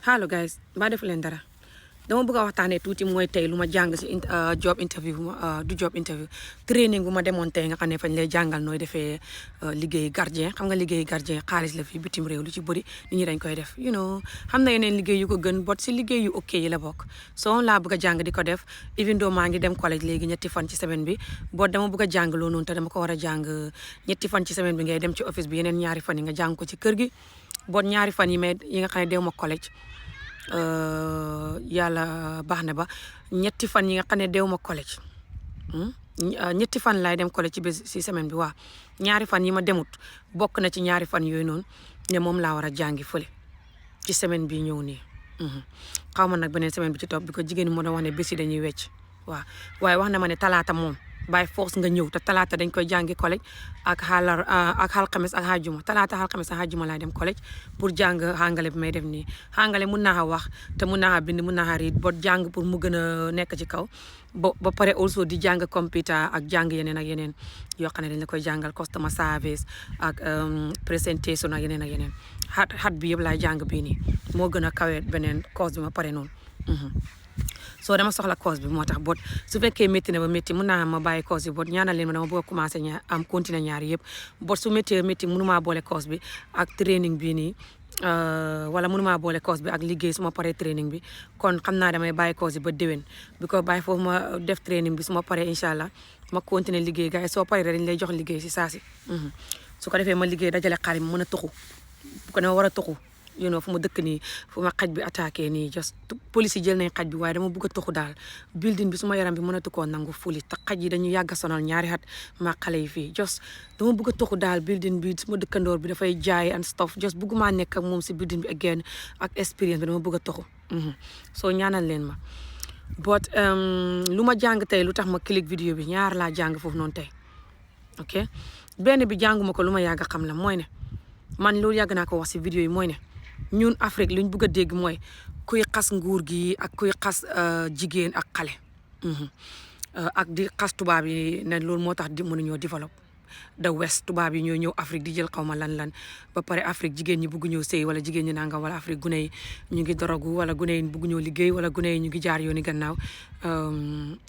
Hello guys, mbaa defu leen dara dama bëgg a waxtaanee tuuti mooy tey lu ma jàng si job interview du job interview training bu ma demoon tey nga xam ne fañ lay jàngal nooy defee liggéey gardien xam nga liggéey gardien xaalis la fii bitim réew lu ci bëri nit ñi dañ koy def xam na yeneen liggéey yu ko gën bot si liggéey yu ok yi la bokk soo laa bëgg a jàng di ko def even though maa ngi dem collège léegi ñetti fan ci semaine bi bot dama bëgg a jàng loo noonu te dama ko war a jàng ñetti fan ci semaine bi ngay dem ci office bi yeneen ñaari fan yi nga jàng ko ci kër gi bot ñaari fan yi nga xam ne dew ma collège yàlla baax na ba ñetti fan yi nga xam ne dew ma collège ñetti fan laay dem collège ci bés si semaine bi waaw ñaari fan yi ma demut bokk na ci ñaari fan yooyu noonu ne moom laa war a jàngi fële ci semaine bi ñëw nii xaw ma nag beneen semaine bi ci topp bi ko jigéen ñi moo doon wax ne bés yi dañuy wecc waaw waaye wax na ma ne talaata moom by force nga ñëw te talaata dañ koy jàngi collège ak alxames ak àjjuma talaata alxames ak àjjuma laay dem collège pour jàng àngale bi may def nii àngale mun naa wax te mun naa bind mun naa riid bot jàng pour mu gën a nekk ci kaw ba pare also di jàng computer ak jàng yeneen ak yeneen yoo xam ne dañ la koy jàngal customer service ak présentation ak yeneen xat bi yëpp laay jàng bii nii moo gën a kawe beneen course bi ma pare noonu soo dama soxla course bi moo tax bot su fekkee métti na ba métti mun naa ma bàyyi course bi bot ñaanal leen ma dama bëgg a commencé continuer ñaari yëpp bot su méttee métti mënumaa boole course bi ak training bii nii wala mënumaa boole course bi ak liggéey su ma paree training bi kon xam naa damay bàyyi course bi ba déwén bi ko bàyyi foofu ma def training bi su ma paree incha allah ma continuer liggéey gars yi soo paree dañ lay jox liggéey si saa si su ko defee ma liggéey dajale xaalis ma mën a tuxu bu ko ne ma war a tuxu fu ma dëkk nii fu ma xaj bi attaqué nii just police yi jël nañ xaj bi waaye dama bëgg a tuxu daal building bi suma yaram bi mënatu koo nangu fuli te xaj yi dañu yàgg a sonal ñaari at ma xale yi fii just dama bëgg a tuxu daal building bi suma dëkkandoor bi dafay jaay and stuff just bëgguma nekk ak moom si building bi again ak expérience bi dama bëgg a tuxu soo ñaanal leen ma but lu ma jàng tey lu tax ma click vidéo bi ñaar laa jàng foofu noonu tey ok benn bi jànguma ko lu ma yàgg a xam la mooy ne man loolu yàgg naa ko wax si vidéo yi mooy ne ñun Afrique luñ bëgg a dégg mooy kuy xas nguur gi ak kuy xas jigéen ak xale ak di xas tubaab yi ne loolu moo tax di mënuñoo développe the west tubaab yi ñoo ñëw Afrique di jël xaw ma lan ba pare Afrique jigéen ñi bëgg ñëw sëy wala jigéen ñi nangam wala Afrique gune yi ñu ngi dorogu wala gune yi bëgg ñëw liggéey wala gune yi ñu ngi jaar yooni gannaaw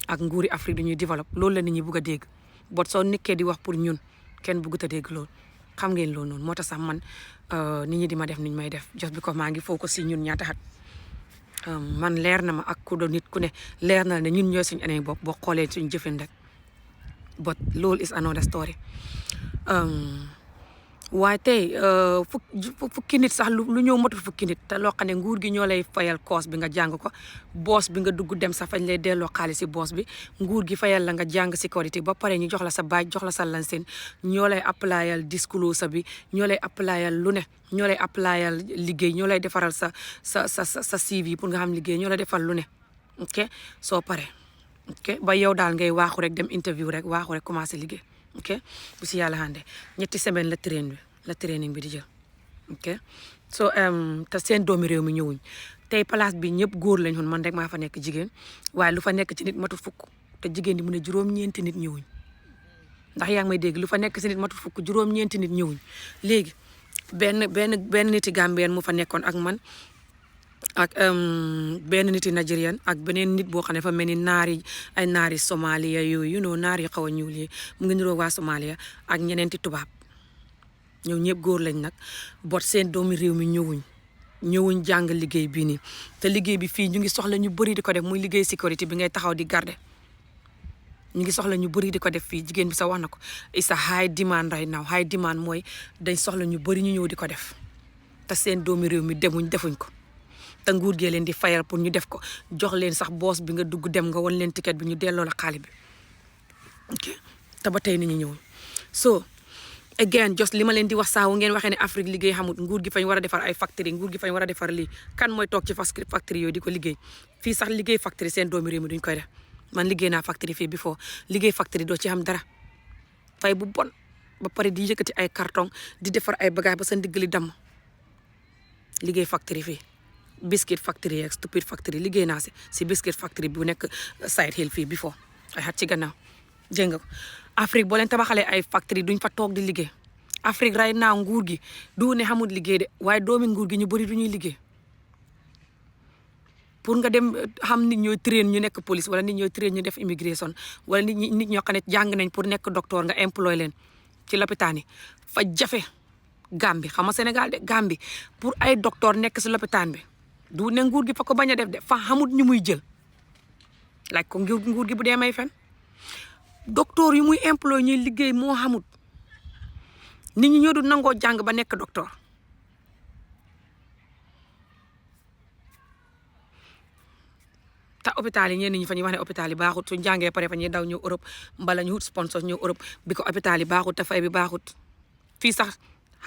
ak nguuri Afrique dañuy développe loolu la nit ñi bëgg a dégg bot soo nekkee di wax pour ñun kenn bëggut a dégg loolu xam ngeen loolu noonu moo tax sax man nit ñi di ma def niñ may def just because maa ngi focus si ñun ñaata xat man leer na ma ak ku doon nit ku ne leer na ne ñun ñooy suñu année bopp boo xoolee suñu jëfin rek but loolu is another story waaye tey fukki nit sax lu ñëw matul fukki nit te loo xam ne nguur gi ñoo lay fayal course bi nga jàng ko boos bi nga dugg dem sax fañ lay delloo xaalis si boos bi nguur gi fayal la nga jàng sécurité ba pare ñu jox la sa baaj jox la sa lanceen ñoo lay applyal disclosure bi ñoo lay applyal lu ne ñoo lay applyal liggéey ñoo lay defaral sa CV pour nga xam liggéey ñoo lay defal lu ne ok soo pare ok ba yow daal ngay waaxu rek dem interview rek waaxu rek commencé liggéey ok bu si yàlla xande ñetti semaine la training bi di jël ok so te seen doomi réew mi ñëwuñ tey place bi ñëpp góor lañ xoon man rek maa fa nekk jigéen waaye lu fa nekk ci nit matul fukk te jigéen di mu ne juróom-ñeenti nit ñëwuñ ndax yaa ngi may dégg lu fa nekk ci nit matul fukk juróom-ñeenti nit ñëwuñ léegi benn niti Gambien mu fa nekkoon ak man ak benn niti Nigerian ak beneen nit boo xam ne fa mel ni ay naari Somalia yooyu naar yi xaw a ñuul yi mu ngi niroo waa Somalia ak ñeneenti tubaab ñëw ñëpp góor lañ nag bot seen doomi réew mi ñëwuñ jàng liggéey bii nii te liggéey bi fii ñu ngi soxla ñu bëri di ko def muy liggéey sécurité bi ngay taxaw di garder ñu ngi soxla ñu bëri di ko def fii jigéen bi sax wax na ko it's a high demand right now high demand mooy dañ soxla ñu bëri ñu ñëw di ko def te seen doomi réew mi defuñ ko te nguur gee leen di fayal pour ñu def ko jox leen sax boos bi nga dugg dem nga won leen ticket bi ñu delloo la xaalis bi ok te ba tey nit ñi ñëwuñ so again just li ma leen di wax saa wu ngeen waxee ne Afrique liggéey xamut nguur gi fañ war a defar ay factory nguur gi fañ war a defar lii kan mooy toog ci factory yooyu di ko liggéey fii sax liggéey factory seen doomi réew mi duñ koy def man liggéey naa factory fii before liggéey factory doo ci xam dara fay bu bon ba pare di yëkkati ay carton di defar ay bagage ba sa ndiggali damm liggéey factory fii biscuit factory ak stupid factory liggéey naa si biscuit factory bu nekk Side Hill fii before ay xat ci gannaaw dégg nga ko Afrique boo leen tabaxalee ay factory duñ fa toog di liggéey Afrique right now nguur gi du ne xamul liggéey de waaye doomi nguur gi ñu bëri du ñuy liggéey pour nga dem xam nit ñooy train ñu nekk police wala nit ñooy train ñu def immigration wala nit ñoo xam ne jàng nañ pour nekk docteur nga employé leen ci lopitaan yi fa jafe Gambie xam nga Sénégal de Gambie pour ay docteur nekk si lopitaan bi du ne nguur gi fa ko bañ a def de fa xamut ñu muy jël laaj ko nguur gi bu dee may fen docteur yu muy employé ñuy liggéey moo xamut nit ñi ñoo du nangoo jàng ba nekk docteur te hôpital yi ñenn ñi fa ñuy wax ne hôpital yi baaxut suñ jàngee pare fa ñuy daw ñëw Europe mbala ñu wut sponsor ñëw Europe bi ko hôpital yi baaxut te fay bi baaxut fii sax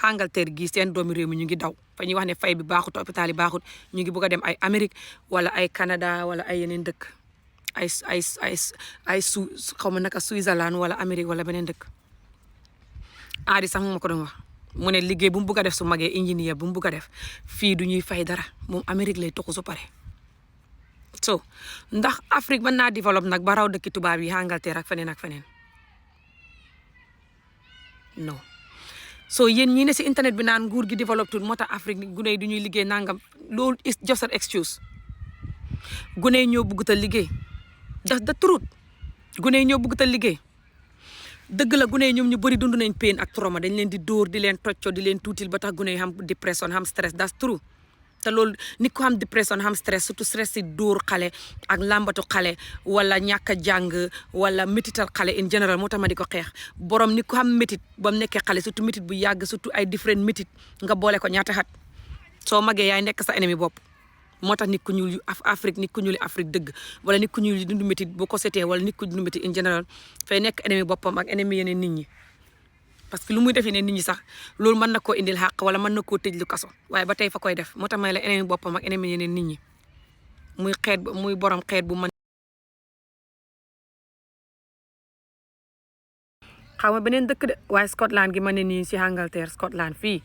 Angleterre gii seen doomi réew mi ñu ngi daw fa ñuy wax ne fay bi baaxut te hôpital yi baaxut ñu ngi bëgg a dem ay Amérique wala ay Canada wala ay yeneen dëkk ay xaw ma naka Switzerland wala Amérique wala beneen dëkk aadi sax ma ko doon wax mu ne liggéey bu mu bëgg a def su magee ingénieur bu mu bëgg a def fii du ñuy fay dara moom Amérique lay toxu su pare so ndax Afrique mën naa développe nag ba raw dëkki tubaab yi Angleterre ak feneen non so yéen ñi ne si internet bi naan nguur gi développe tout moo tax Afrique gune yi du ñuy liggéey nangam loolu is just an excuse gune yi ñoo bëgg a liggéey that's the truth gune yi ñoo bëgg a liggéey dëgg la gune yi ñoom ñu bëri dund nañ pain ak trauma dañ leen di dóor di leen tocco di leen tuutil ba tax gune yi xam dépression xam stress that's true te loolu nit ko xam dépression xam stress surtout stress si dóor xale ak làmbatu xale wala ñàkk a jàng wala métital xale in général moo tax ma di ko xeex borom nit ko xam métit ba mu nekkee xale surtout métit bu yàgg surtout ay different métit nga boole ko ñaata xat soo magee yaay nekk sa ennemi bopp moo tax nit ku ñuul yu Afrique nit ku ñuul Afrique dëgg wala nit ku ñuul yu dund métit boo ko setee wala nit ku dund métit in général fay nekk ennemi boppam ak ennemi yeneen nit ñi parce que lu muy defee ne nit ñi sax loolu mën na koo indil xàq wala mën na koo tëj lu kaso waaye ba tey fa koy def moo tax may la ennemi boppam ak ennemi yeneen nit ñi muy borom xeet bu man xaw ma beneen dëkk de waaye Scotland gi ma ne nii si Angleterre Scotland fii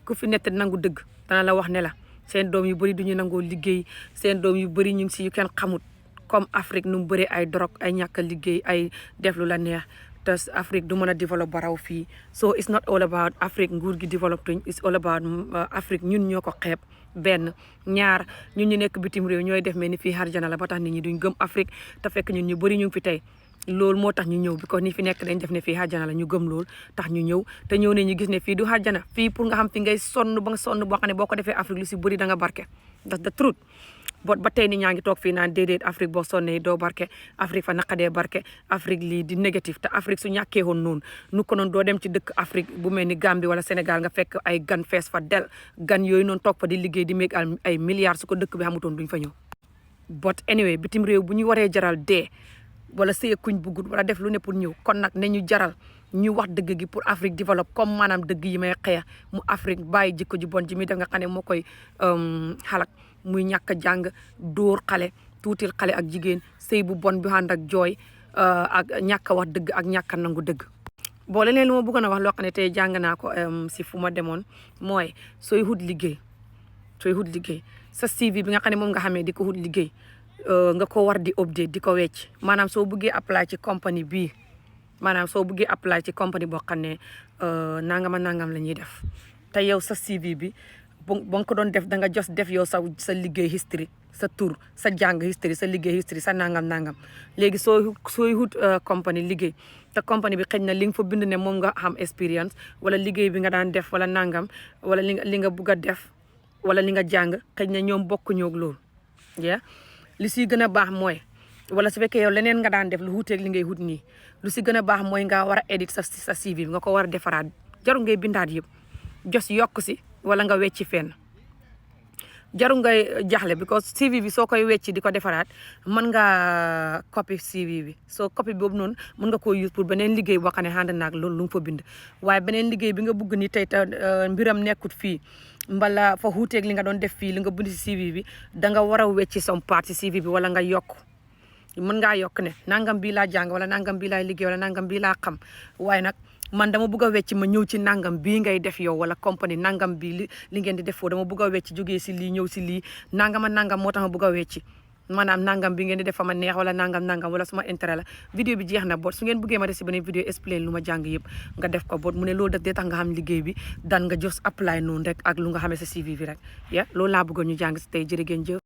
ku fi nett nangu dëgg dana la wax ne la seen doom yu bëri duñu nangoo liggéey seen doom yu bëri ñu ngi si yu kenn xamut comme Afrique nu mu bëree ay drogue ay ñàkk a liggéey ay def lu la neex te Afrique du mën a développe ba raw fii so it's not all about Afrique nguur gi développe tuñ it's all about Afrique ñun ñoo ko xeeb benn ñaar ñun ñu nekk bitim réew ñooy def mel ni fii harjana la ba tax nit ñi duñ gëm Afrique te fekk ñun ñu bëri ñu ngi fi tey loolu moo tax ñu ñëw bi ko ni fi nekk dañ def ne fii harjana la ñu gëm loolu tax ñu ñëw te ñëw ne ñu gis ne fii du harjana fii pour nga xam fi ngay sonn ba nga sonn boo xam ne boo ko defee Afrique lu si bëri da nga barke that's the truth ba tey ni ñaa ngi toog fii naan déedéet Afrique boo sonnee doo barke Afrique fa naqadee barke Afrique lii di négatif te Afrique su ñàkkee woon noonu nu ko noonu doo dem ci dëkk Afrique bu mel ni Gambie wala Sénégal nga fekk ay gan fees fa del gan yooyu noonu toog fa di liggéey di meeg ay milliards su ko dëkk bi xamutoon duñ fa ñëw but anyway bitim réew bu ñu waree jaral dee wala sëye kuñ buggut wala def lu ne pour ñëw kon nag ne ñu jaral ñu wax dëgg gi pour Afrique développe comme maanaam dëgg yi may xeex mu Afrique bàyyi jikko ji bon ji muy def nga xam ne moo koy xalak muy ñàkk a jàng dóor xale tuutil xale ak jigéen sëy bu bon bi ànd ak jooy ak ñàkk a wax dëgg ak ñàkk a nangu dëgg boo leneen lu ma bëggoon a wax loo xam ne tey jàng naa ko si fu ma demoon mooy sooy hut liggéey sa CV bi nga xam ne moom nga xamee di ko hut liggéey nga ko war di update di ko wecc maanaam soo buggee apply ci compagnie bii maanaam soo buggee apply ci compagnie boo xam ne nangama nangam la ñuy def te yow sa CV bi ba nga ko doon def da nga just def yow sa liggéey history sa tur sa jàng history sa liggéey history sa nangam léegi sooy hut compagnie liggéey te compagnie bi xëy na li nga fa bind ne moom nga xam expérience wala liggéey bi nga daan def wala nangam wala li nga bugg a def wala li nga jàng xëy na ñoom bokkuñoo ak loolu li si gën a baax mooy wala su fekkee yow leneen nga daan def lu wuuteeg li ngay wut nii lu si gën a baax mooy nga war a edit sa CV bi nga ko war a defaraat jarul ngay bindaat yëpp jos yokk si wala nga wecci fenn jarul ngay jaxle because CV bi soo koy wecci di ko defaraat mën nga copy CV bi soo copy boobu noonu mën nga koo use pour beneen liggéey boo xam ne ànd naag loolu lu nga fa bind waaye beneen liggéey bi nga bugg ni tey te mbiram nekkut fii mbala fa xuuteeg li nga doon def fii li nga bind si CV bi da nga war a wecci some part si CV bi wala nga yokk mën ngaa yokk ne nangam bii laa jàng wala nangam bii laay liggéey wala nangam bii laa xam waaye nag man dama bugg a wecc ma ñëw ci nangam bii ngay def yow wala compagnie nangam bii li ngeen di def foo dama bugg a wecc jógee si lii ñëw si lii nangam ak nangam moo tax ma bugg a wecci maanaam nangam bi ngeen di def fa ma neex wala nangam wala suma intérêt la vidéo bi jeex na bot su ngeen buggee ma def si beneen vidéo explain lu ma jàng yëpp nga def ko bot mu ne loolu daf dee tax nga xam liggéey bi dan nga just apply noonu rek ak lu nga xamee sa CV bi rek loolu laa bëggoon ñu jàng si tey jërë ngeen jëf